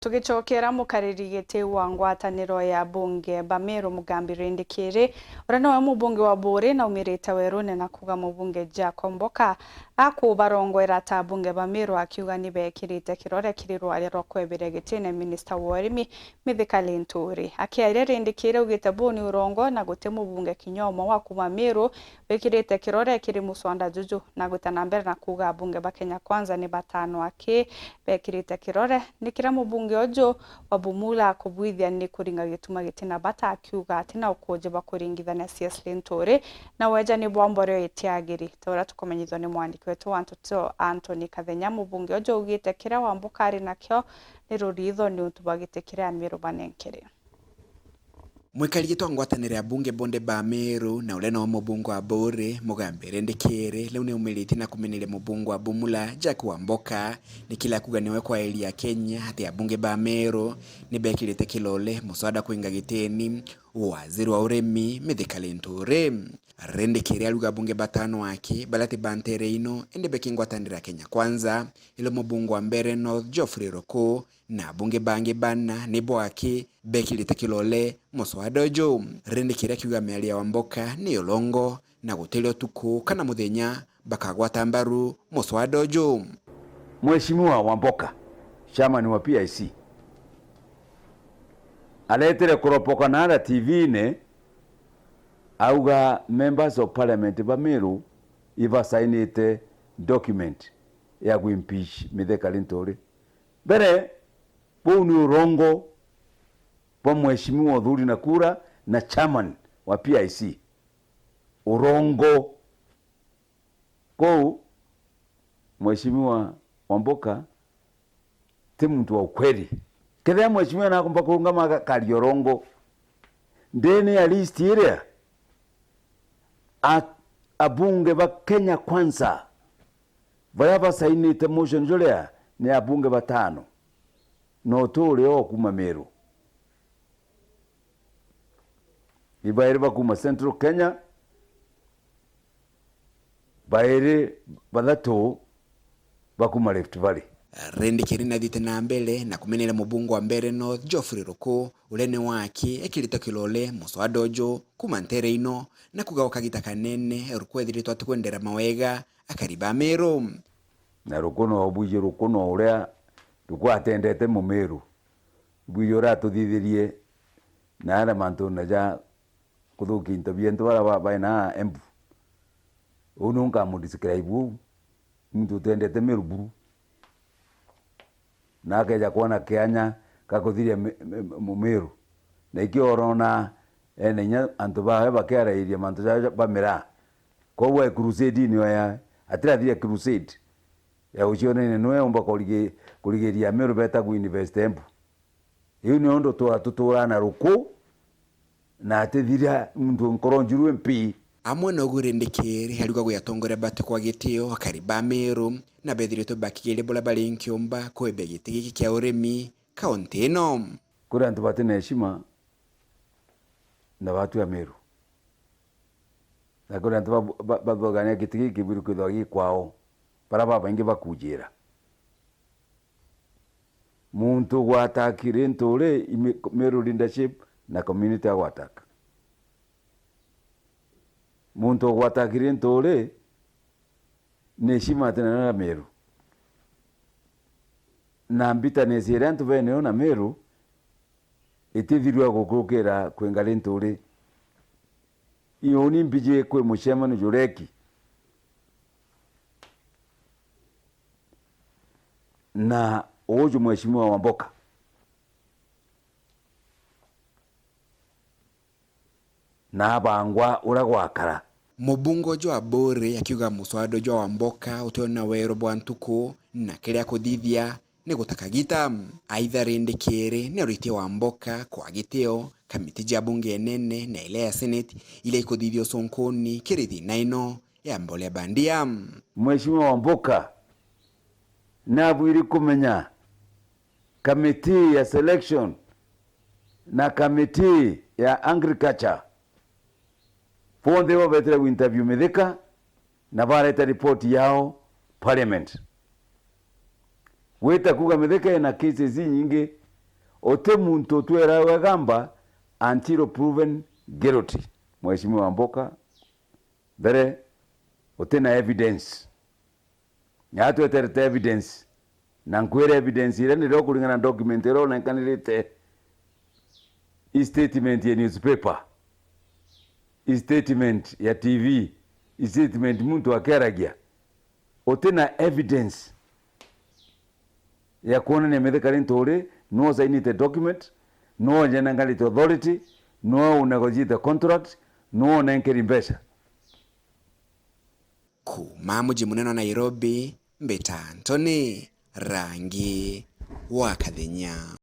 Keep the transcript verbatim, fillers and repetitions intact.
Tugicokera, mukariri giti wa ngwataniro ya bunge ba Meru Mugambi Rindikiri, uria nowe mubunge wa Buuri, naumirite werune na kuuga mubunge Jack Wamboka akubarongwera ta abunge ba Meru, akiuga ni bekirite kirore kiri rwaria rwa kweberia gitine minista wa urimi Mithika Linturi. Akiaria, Rindikiri augite buu ni urongo na guti mubunge kinya umwe wa kuuma Meru wikirite kirore kiri muswada juju, na gwita na mbere na kuuga abunge ba Kenya Kwanza ni batano aki bekirite kirore ni kiria mubunge uju wa Bumula akubwithia ni kuringa gituma gitina bata, akiuga atina ukuuji bwa kuringithania C S Linturi na weja ni bwa mborio itiagiri, ta uria tukumenyithua ni mwandiki wetu wa nteto Anthony Kathenya. Mubunge uju augite kiria Wamboka ari nakio ni ruritho niuntu bwa giti kiria Amiru banenkere. Mwikari giti wa ngwataniro ya bunge bonde ba Meru na uria no mubunge wa Buuri, Mugambi Rindikiri, riu ni aumiritie na kumeneria mubunge wa Bumula, Jack Wamboka, ni kila kuuga niwe kwaeria Kenya ati abunge ba Meru ni bekirite kilole muswada kwinga gitini waziri wa urimi Mithika Linturi. Rindikiri ariuga abunge batano aki baria ti ba ntere ino indi beki ngwataniro ya Kenya Kwanza, ilo mubunge wa Mbeere North Geoffrey Ruku na abunge bangi bana nibo aki bekirite kilole muswada uju. Rindikiri akiuga miario ya Wamboka ni urongo na gutiri utuku kana muthenya bakagwata mbaru muswada uju. Mheshimiwa Wamboka, chairman wa P I C, aretire kuropoka naara T V-ini, auga members of parliament ba Meru ibasainite document ya kuimpeach Mithika Linturi. Mbere, buu ni urongo bwa Mheshimiwa Uthuri Nakura na chairman wa P I C. Urongo. Kou, Mheshimiwa Wamboka ti muntu wa ukweli. Kethira Mheshimiwa nakumba kurungama aga-, akaria urongo, ndene ya list iria a-, abunge ba Kenya Kwanza baria basainite motion juria ni abunge batano, na uti uria o kuuma Meru. Ibairi ba kuuma Central Kenya, bairi bathatu ba kuuma Rift Valley. Rindikiri nathiite na mbere na kumeneria mubunge wa Mbeere North Geoffrey Ruku, uria ni waki ekirite kilole muswada uju kuuma ntere ino, na kuuga gwa kagita kanene Ruku ethiritwe atikwendera mawega akari ba Meru. Na Ruku no bwiji, Ruku no uria Ruku atendete Mumiru. Bwiji uria atuthithirie na aria mantune ja kuthukia into bietu baria ba-, baina Embu. Uu niu nkamudescribe uu. Muntu utendete Meru buru. Na akeja kwona kianya ga kuthiria mi-, mi-, Mumiru. Na ikio urona ena inya antu bawe bakiarairia mantu jawe ja-, ba miraa. Koguo e crusade-ini oya, atirathiria crusade ya gucionania niwe umba kurigi-, kurigiria Meru beta ku invest Embu. Iu ni undu twa-, tuturaa na ruku, na atithiria muntu nkoro njuru impi. Amwe na ugu Rindikiri ariuga gwi atongoria bati kwa gitio akari ba Meru, na bethiritwe bakigeria buria bari nkiumba kwebia giti giki kia urimi kaunti ino. Kuri antu bati na heshima na batu ya Meru. Na kuri antu ba-, ba-, bathugania giti giki kibwiri kwithwa gi kwao, baria babaingi bakujira. Muntu gwa attack Linturi, imi-, Meru leadership na community agwa attack. Muntu gwa attack Linturi, ni heshima atina na Meru. Na bitterness iria antu benayo na Meru, itithirua gukurukira kwinga Linturi. Ii uni mbiji kwi mucemanio jureki. Na uju Mheshimiwa Wamboka na abangwa uria gwakara. Mubunge uju wa Buuri akiuga muswada uju wa Wamboka utiona weru bwa ntuku, na kiria akuthithia ni guta kagita. Aitha Rindikiri ni aritie Wamboka kwa gitio kamiti jia bunge nene na iria ya Senate iria ikuthithia ucunkuni kiri thina ino ya mbolea bandia. Mheshimiwa Wamboka nabwiri kumenya kamiti ya selection na kamiti ya agriculture bonthe bo betire gu interview Mithika na bareta report yao parliament. Gwita kuuga Mithika ena cases inyingi Uti muntu utwirawe gamba until proven guilty. Mheshimiwa Mboka, mbere, uti na evidence. Nya tweterete evidence. Na nkwire evidence iria nirio kuringana na document iria unenkanirite. I statement ya newspaper. I statement ya T V. I statement muntu akiaragia. Uti na evidence ya kwonania mithikari nturi, nwe usainite document, nwe unenkanite authority, nwe unegotiate contract, nwe unenkeri mbeca. Kuuma muji munene wa Nairobi, mbita Anthony Rangi wa Kathenya.